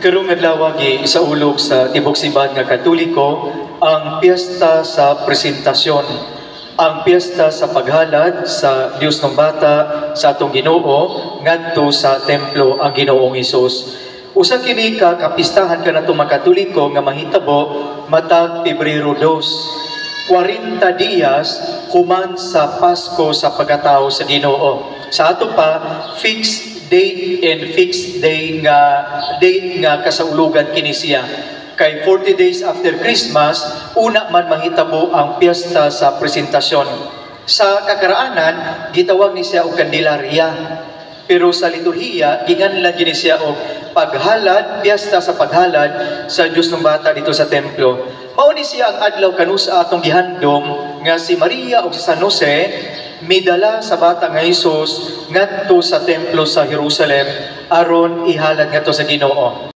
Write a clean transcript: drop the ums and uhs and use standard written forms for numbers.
Karong adlaw gisaulog sa tibok simbahan nga Katoliko ang piyesta sa Presentasyon. Ang piyesta sa paghalad sa Dios ng Bata sa atong Ginoo ngadto sa templo ang Ginoong Hesus. Usa kini ka kapistahan kanatong mga Katoliko nga mahitabo matag Pebrero 2. 40 diyas human sa Pasko sa pagkatao sa Ginoo. Sa ato pa, fixed date and fixed day nga date nga kasaulugan kini siya. Kay 40 days after Christmas, una man mahitabo ang piyesta sa Presentasyon. Sa kakaraanan, gitawag ni siya og Candelaria. Pero sa liturhiya, ginganlan gini siya og paghalad, piyesta sa paghalad sa Diyos ng Bata dito sa templo. Mao ni siya ang adlaw kanusa atong gihandom nga si Maria ug si San Jose midala sa bata nga Hesus ngadto sa templo sa Jerusalem aron ihalad ngadto sa Ginoo.